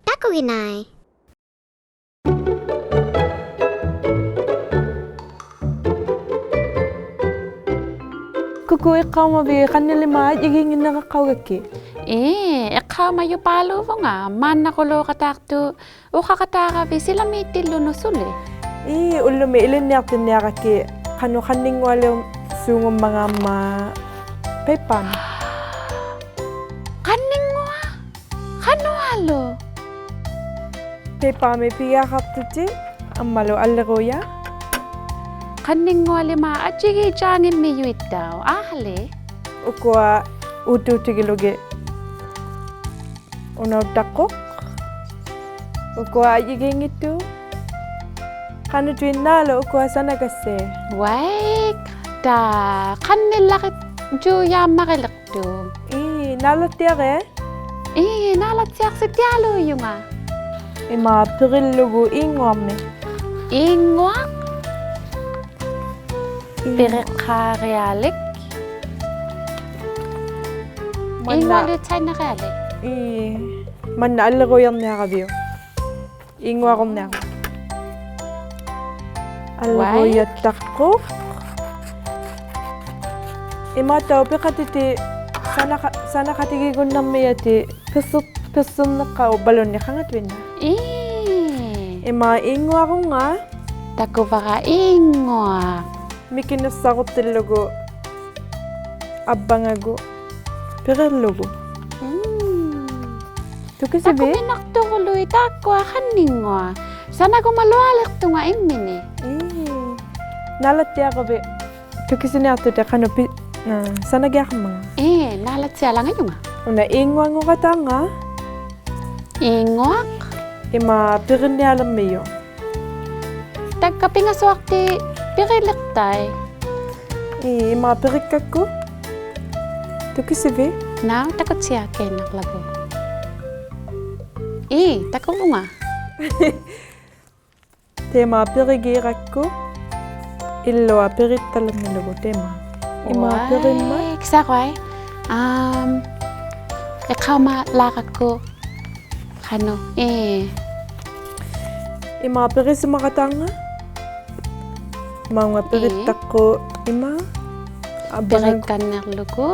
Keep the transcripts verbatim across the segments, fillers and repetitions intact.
ᑕᑯᒋᓇᐃ. ᑯᑯ, ᐃᖅᑲᐅᒪᕖᑦ ᖃᓐᓂᓕᒫᑦ ᐊᔾᔨᒌᙱᓐᓂᕋᖅᑲᐅᒐᒃᑭᑦ? ᐄ, ᐃᖅᑲᐅᒪᔪᐹᓘᕗᖓ, ᒫᓐᓇᑯᓘᖃᑦᑕᖅᑐᖅ ᐅᖃᖃᑦᑕᕋᕕᑦ ᓯᓚᒦᑎᓪᓗᓄᑦ ᓱᓕ. ᐄ, ᐅᓪᓗᒥ ᐃᓕᓐᓂᐊᖅᑎᓐᓂᐊᕋᒃᑭᑦ ᖃᓄᖅ ᖃᓐᓂᙳᐊᓕᐅᓲᖑᒻᒪᖔᒻᒪᑦ ᐸᐃᑉᐹᒥ. ᖃᓐᓂᙳᐊᖅ? ᖃᓄᐊᓗᒃ? ᐸᐃᑉᐹᒥ ᐱᒋᐊᖃᖅᑐᑎᑦ ᐊᒻᒪᓗ ᐊᓪᓕᕈᔭᖅ. ᖃᓐᓂᙳᐊᓕᒫᑦ ᐊᔾᔨᒌᔮᙱᒻᒥᔪᐃᑦᑕᐅᖅ, ᐊᕼᐊᓕ. ᐅᑯᐊ ᐆᑦᑑᑎᒋᓗᒋᑦ ᐅᓇᐅᑦᑕᖅᑯᖅ. ᐅᑯᐊ ᐊᔾᔨᒌᙱᑦᑐᖅ. ᖃᓄᑐᐃᓐᓈᓗᒃ ᐅᑯᐊ ᓴᓇᒐᔅᓯ. ᐅᐊᐃᒃ, ᑕ, ᖃᓐᓂᓪᓚᕆᑦᑐᔮᒻᒪᕆᓕᖅᑐᖅ. ᐄ, ᓈᓚᑦᑎᐊᕆᑦ? ᐄ, ᓈᓚᑦᑎᐊᖅᓯᑦᑎᐊᓘᔪᖓ. ᐃᒫᒃ ᐱᕆᓪᓗᒍ ᐄᙳᐊᕐᒥᒃ. ᐄᙳᐊᖅ? ᐄ. ᐱᕆᖅᑳᕆᐊᓕᒃ. ᒫᓐᓇ. ᐄᙳᐊᓗ ᑕᐃᓐᓇᕆᐊᓕᒃ. ᐄ. ᒫᓐᓇ ᐊᓪᓕᕈᔭᕐᓂᐊᕋᕕᐅᒃ. ᐄᙳᐊᕈᕐᓂᐊᕋᕕᐅᒃ. ᐅᐊᐃᒃ. ᐊᓪᓕᕈᔭᑦᑕᖅᑯᖅ. ᐃᒫᑦᑕᐅᖅ ᐱᖃᑎᑎᑦ ᓴᓇᖃ-, ᓴᓇᖃᑎᒌᒍᓐᓇᕐᒥᔭᑎᑦ ᐱᖅᓯᖅ-, ᐱᖅᓯᕐᓂᖅᑲᐅᒃ ᐸᓗᓐᓂᒃ ᖃᖓᑐᐃᓐᓇᖅ. ᐄ. ᐃᒫᒃ ᐄᙳᐊᕈᖓ. ᑕᑯᕙᕋ ᐄᙳᐊᖅ. ᒥᑭᓂᖅᓴᕈᑦᑎᓪᓗᒍ ᐊᕝᕙᖓᒍᑦ ᐱᕆᓪᓗᒍ. ᒻᒻ. ᑐᑭᓯᕖᑦ? ᑕᑯᒥᓇᖅᑐᑯᓗᐃᑦ ᑖᒃᑯᐊ ᖃᓐᓂᙳᐊᖅ. ᓴᓇᒍᒪᓗᐊᓕᖅᑐᖓ ᐃᒻᒥᓂᒃ. ᐄ. ᓈᓚᑦᑎᐊᕈᕕᑦ ᑐᑭᓯᓂᐊᖅᑐᑎᑦ ᖃᓄᖅ ᐱ-, ᐋ, ᓴᓇᒋᐊᖃᕐᒪᖔᑦ. ᐄ, ᓈᓚᑦᓯᐊᓚᖓᔪᖓ. ᐅᓇ ᐄᙳᐊᙳᖃᑦᑕᕐᖓ. ᐄᙳᐊᖅ. ᐃᒫᒃ ᐱᕆᓐᓂᐊᓕᕐᒥᔪᖅ. ᑕᒡᒐ ᐱᖓᓱᐊᖅᑎ ᐱᕆᓕᖅᑕᐃᑦ. ᐄ, ᐃᒫᒃ ᐱᕆᒃᑲᒃᑯ. ᑐᑭᓯᕖᑦ? ᓇᐅᒃ, ᑕᑯᑦᓯᐊᑲᐃᓐᓇᕐᓚᒍ. ᐄ, ᑕᑯᕗᖓ. ᑕᐃᒪ ᐱᕆᒌᕋᒃᑯ. ᐃᓪᓗᐊ ᐱᕆᑦᑕᓕᕐᒥᓗᒍ ᑕᐃᒪ. ᐃᒫᒃ ᐱᕆᒻᒪᑦ. ᐅᐊᐃ, ᒃᓴᕈᐊᐃ. ᐊᒻ, ᐃᖅᑲᐅᒪᓚᕋᒃᑯ. ᖃᓄᖅ, ᐄ. ᐃᒫᒃ ᐱᕆᓯᒪᖃᑦᑕᕐᖓ. ᒪᐅᖓ ᐱᕆᑦᑕᖅᑯ ᐃᒫᒃ. ᐊᕝᕙᖓ. ᐱᕆᒃᑲᓐᓂᕐᓗᒍ.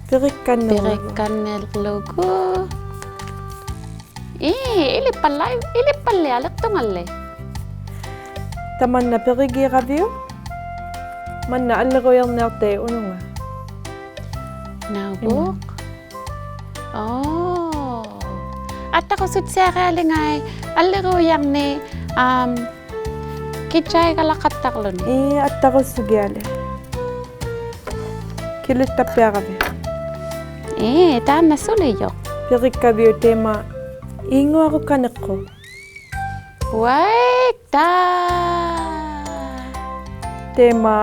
ᐱᕆᒃᑲᓐᓂᕐᓗᒍ. ᐱᕆᒃᑲᓐᓂᕐᓗᒍ. ᐄ, ᐃᓕᑉᐸᓪᓚ-, ᐃᓕᑉᐸᓪᓕᐊᓕᖅᑐᖓᓕ. ᑕᒪᓐᓇ ᐱᕆᒌᕋᕕᐅᒃ. ᒫᓐᓇ ᐊᓪᓕᕈᔭᕐᓂᐊᖅᑕᐃᑦ ᐅᓄᖓ. ᓇᐅᒃ. ᐃᒫᒃ. ᐆ. ᐊᑦᑕᕈᓱᑦᓯᐊᕆᐊᓕᖓᐃ ᐊᓪᓕᕈᔭᕐᓂᒃ, ᐊᒻ, ᑭᑦᔭᐃᒐᓚᖃᑦᑕᕐᓗᓂ. ᐄ, ᐊᑦᑕᕈᓱᒋᐊᓕᒃ. ᑭᓕᑦᑕᑉᐱᐊᕋᕕᑦ. ᐄ, ᑖᓐᓇ ᓱᓕᔪᖅ. ᐱᕆᒃᑲᕕᐅᒃ ᑕᐃᒪ ᐄᙳᐊᕈᒃᑲᓐᓂᖅᑯᖅ. ᐅᐊᐃᒃ ᑕ. ᑕᐃᒪ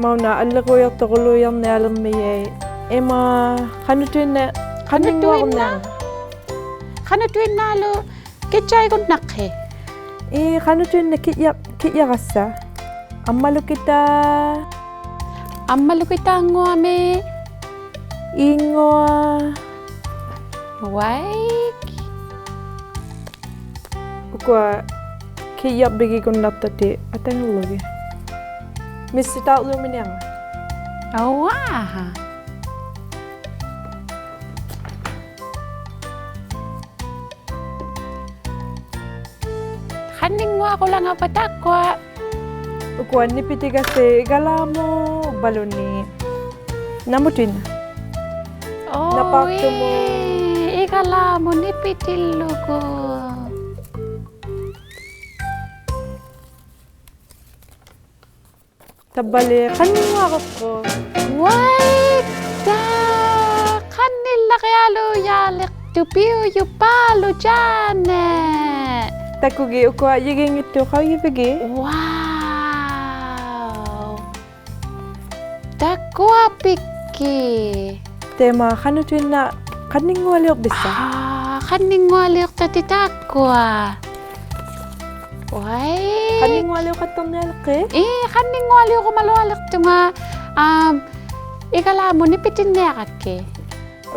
ᒪᐅᓇ ᐊᓪᓕᕈᔭᖅᑐᑯᓘᔭᕐᓂᐊᓕᕐᒥᔭᐃᑦ. ᐃᒫᒃ ᖃᓄᑐᐃᓐᓇᖅ, ᖃᓄᑐᐃᓐᓇᖅ. ᖃᓄᑐᐃᓐᓇᕐᓗ ᑭᑦᔭᐃᒍᓐᓇᖅᑭᑦ. ᐄ, ᖃᓄᑐᐃᓐᓇᖅ ᑭᑦᔭ-, ᑭᑦᔭᒐᔅᓴᖅ. ᐊᒻᒪᓗᑭᑖ. ᐊᒻᒪᓗᑭᑖᙳᐊᒥᒃ. ᐄᙳᐊᖅ. ᐅᐊᐃᒃ. ᐅᑯᐊ ᑭᑦᔭᕝᕕᒋᒍᓐᓇᖅᑕᑎᑦ ᐊᑕᖏᕐᓗᒋᑦ. ᒥᔅᓯᑖᕐᓗᒥᓂᐊᖓ. ᐊᐅᐊ. ᖃᓐᓂᙳᐊᕈᓚᖓᕙ ᑖᒃᑯᐊ. ᐅᑯᐊ ᓂᐱᑎᒐᔅᓯ ᐃᒐᓛᒧᑦ ᐸᓗᓐᓂᒃ. ᓇᒧᑐᐃᓐᓇᖅ. ᐆ, ᓇᐹᖅᑐᒧᑦ. ᐄ, ᐃᒐᓛᒧᑦ ᓂᐱᑎᓪᓗᒍ. ᑕᕝᕙᓕ ᖃᓐᓂᙳᐊᕈᖅᑯᖅ. ᐅᐊᐃ, ᑕ, ᖃᓐᓂᓪᓚᕆᐊᓘᔮᓕᖅᑐᖅ ᐱᐅᔪᐹᓗᒃ Janet. ᑕᑯᒋᑦ ᐅᑯᐊ ᔨᒋᙱᑦᑐᖅ ᖃᐅᔨᕕᒋᑦ. Wow. ᑕᑯᐊᐱᒃᑭᑦ. ᑕᐃᒪ ᖃᓄᑐᐃᓐᓇᖅ ᖃᓐᓂᙳᐊᓕᐅᕐᕕᔅᓴᖅ. ᐋ, ᖃᓐᓂᙳᐊᓕᐅᕐᓚᑎᑦ ᑖᒃᑯᐊ. ᐅᐊᐃ. ᖃᓐᓂᙳᐊᓕᐅᖃᑦᑕᕐᓂᐊᓕᖅᑭᑦ? ᐄ, ᖃᓐᓂᙳᐊᓕᐅᕈᒪᓗᐊᓕᖅᑐᖓ, ᐋᒻ, ᐃᒐᓛᒧᑦ ᓂᐱᑎᓐᓂᐊᕋᒃᑭᑦ.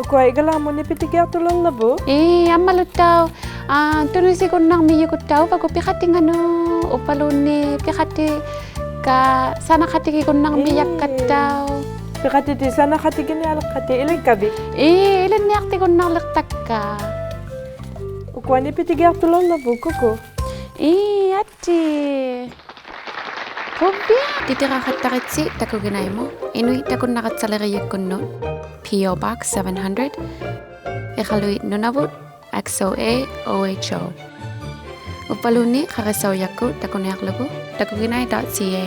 ᐅᑯᐊ ᐃᒐᓛᒧᑦ ᓂᐱᑎᒋᐊᖅᑐᓚᓚᕗᑦ? ᐄ, ᐊᒻᒪᓗᑦᑕᐅᖅ, ᐋ, ᑐᓂᓯᒍᓐᓇᕐᒥᔪᒍᑦᑕᐅᖅ ᐅᕙᒍᑦ ᐱᖃᑎᖓᓄᑦ, ᐅᕝᕙᓘᓐᓃᑦ ᐱᖃᑎ ᑲ ᓴᓇᖃᑎᒋᒍᓐᓇᕐᒥᔭᒃᑲᑦᑕᐅᖅ. ᐄ. ᐱᖃᑎᑎᑦ ᓴᓇᖃᑎᒋᓂᐊᓕᖅᑲᑎᑦ ᐃᓕᖓᕕᑦ? ᐄ, ᐃᓕᓐᓂᐊᖅᑎᒍᓐᓇᓕᖅᑕᒃᑲ. ᐅᑯᐊ ᓂᐱᑎᒋᐊᖅᑐᓚᓚᕗᑦ ᑯᑯ. ᐄ, ᐊᑏ. ᐳᕕᐊ. ᑎᑎᕋᖃᑦᑕᕆᑦᓯ ᑕᑯᒋᓇᐃᒧᑦ, ᐃᓄᐃᑦ ᑕᑯᓐᓇᒐᑦᓴᓕᕆᔨᒃᑯᓐᓄᑦ, P O Box seven hundred, ᐃᖃᓗᐃᑦ ᓄᓇᕗᑦ, X O A O H O. ᐅᕝᕙᓘᓐᓃᑦ ᖃᕆᓴᐅᔭᒃᑯᑦ ᑕᑯᓂᐊᕐᓗᒍ takuginai dot C A.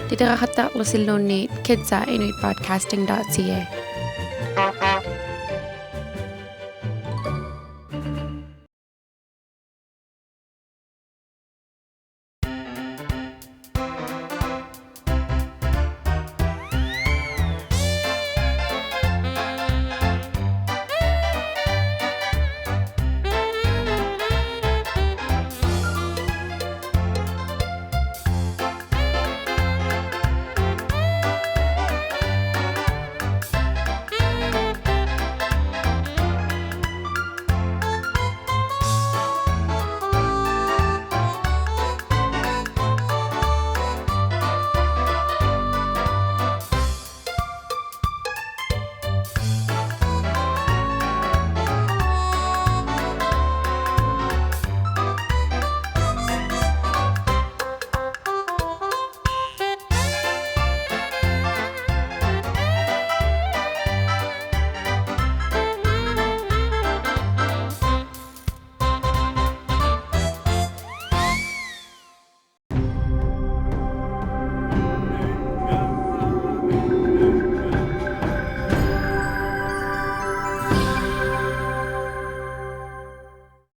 ᑎᑎᕋᖃᑦᑕᕐᓗᓯᓘᓐᓃᑦ kids at inuit broadcasting dot C A.